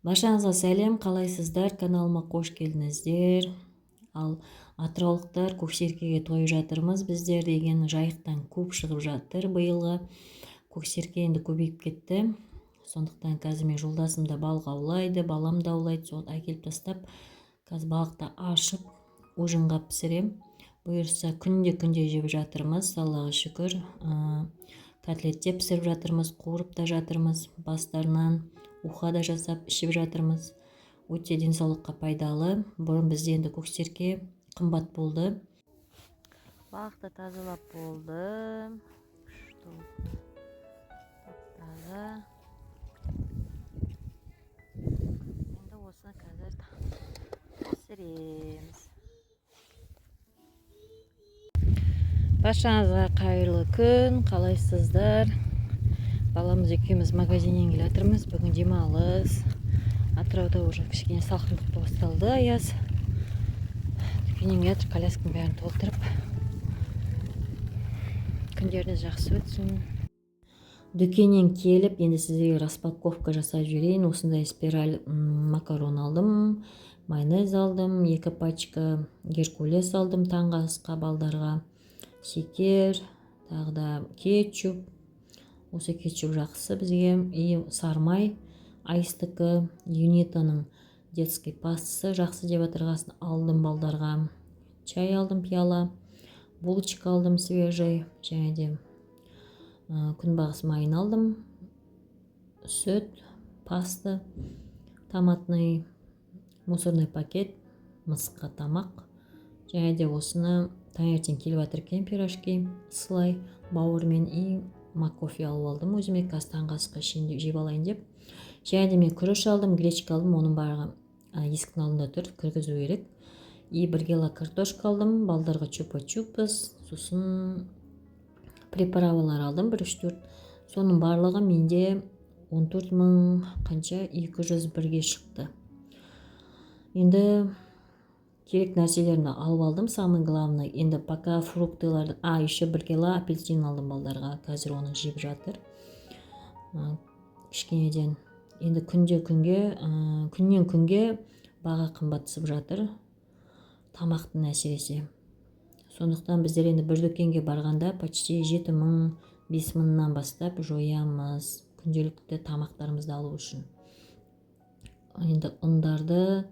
Баршаңызға сәлем, қалайсыздар? Каналыма қош келдіңіздер. Ал атыраулықтар, көксеркеге тойып жатырмыз біздер деген жайықтан көп шығып жатыр биылғы. Көксерке енді көбейіп кетті. Сондықтан қазір мен жолдасым да балық аулайды, балам да аулайды. Соны әкеліп тастап, қазір балықты ашып, ужинға пісірем. Бұйырса күнде-күнде жеп жатырмыз, Аллаға шүкір. Котлет те пісіріп жатырмыз, қуырып та жатырмыз, бастарынан уха да жасап ішіп жатырмыз. Өте денсаулыққа пайдалы. Бұрын бізде енді көксерке қымбат болды. Балықты тазалап болдым. Күшті болды. Тап-таза. Енді осыны қазір пісіреміз. Баршаңызға қайырлы күн, қалайсыздар? Баламыз екеуміз магазиннен келе жатырмыз. Бүгін демалыс. Атырауда уже кішкене салқындық басталды, аяз. Дүкеннен келе жатыр, колясканың бәрін толтырып. Күндеріңіз жақсы өтсін. Дүкеннен келіп, енді сіздерге распаковка жасап жіберейін. Осындай спираль макарон алдым, майонез алдым, 2 пачка геркулес алдым таңғы асқа балдарға. Шекер, тағы да кетчуп. Осы кетчуп жақсы бізге. И сармай, айстікі, Юнитаның детский пастасы жақсы деп отырғасын алдым балдарға. Чай алдым, пиала, булочка алдым свежий, және де күнбағыс майын алдым, сүт, паста, томатный, мусорный пакет, мысыққа тамақ. Және де осыны таңертең келіп жатыр екен пирожки, сылай, бауырмен и маккофе алып алдым өзіме, қазір таңғы асқа ішейін деп, жеп алайын деп. Және де мен күріш алдым, гречка алдым, оның барлығы есіктің алдында тұр, кіргізу керек. И 1 кило картошка алдым, балдарға чупа-чупс, сосын приправалар алдым, бір үш төрт. Соның барлығы менде он төрт мың қанша, екі жүз бірге шықты. Енді керек нәрселерімді алып алдым, самый главный. Енді пока фруктыларды, еще 1 кило апельсин алдым балдарға, қазір оны жеп жатыр. Кішкенеден. Енді күннен күнге баға қымбаттасып жатыр. Тамақтың әсіресе. Сондықтан біздер енді бір дүкенге барғанда почти жеті мың, бес мыңнан бастап жоямыз күнделікті тамақтарымызды алу үшін. Енді ұндарды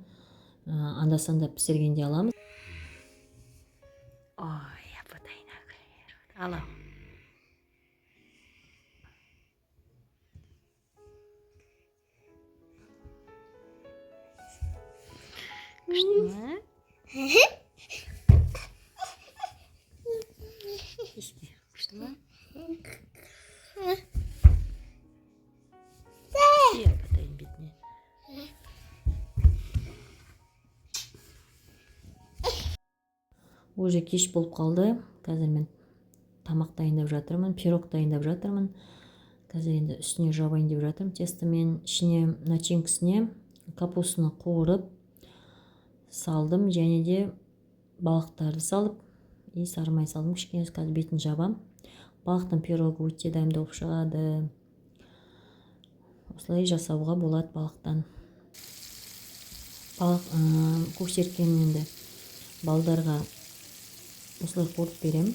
анда-санда пісіргенде аламыз. Ой, алам. Күшті ме? Күшті ме? Бетіне. Уже кеш болып қалды. Қазір мен тамақ дайындап жатырмын, пирог дайындап жатырмын. Қазір енді үстіне жабайын деп жатырмын тестомен, ішіне начинкасіне капустаны қуырып салдым, және де балықтарды салып, и сары май салдым кішкене, қазір бетін жабам. Балықтың пирогы өте дәмді болып шығады. Осылай жасауға болады балықтан. Балық, көксеркені енді балдарға осылай қуырып берем.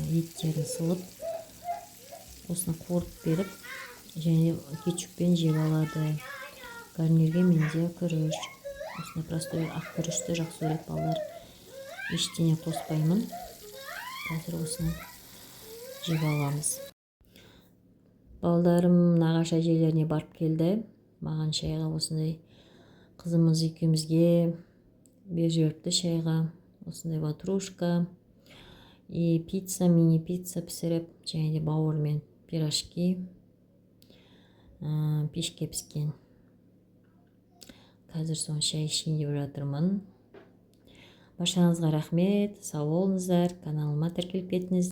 Еттерін сылып, осыны қуырып беріп, және кетчуппен жеп алады. Гарнирге менде күріш. Осындай простой ақ күрішті жақсы көреді балалар. Ештеңе қоспаймын. Қазір осыны жеп аламыз. Балдарым нағашы әжелеріне барып келді. Маған шайға осындай қызымыз екеумізге беріп жіберіпті шайға. Осындай ватрушка и пицца, мини пицца пісіріп, және де бауырмен пирожки. Пешке піскен. Қазір соны шай ішейін деп жатырмын. Баршаңызға рахмет, сау болыңыздар, каналыма тіркеліп кетіңіз.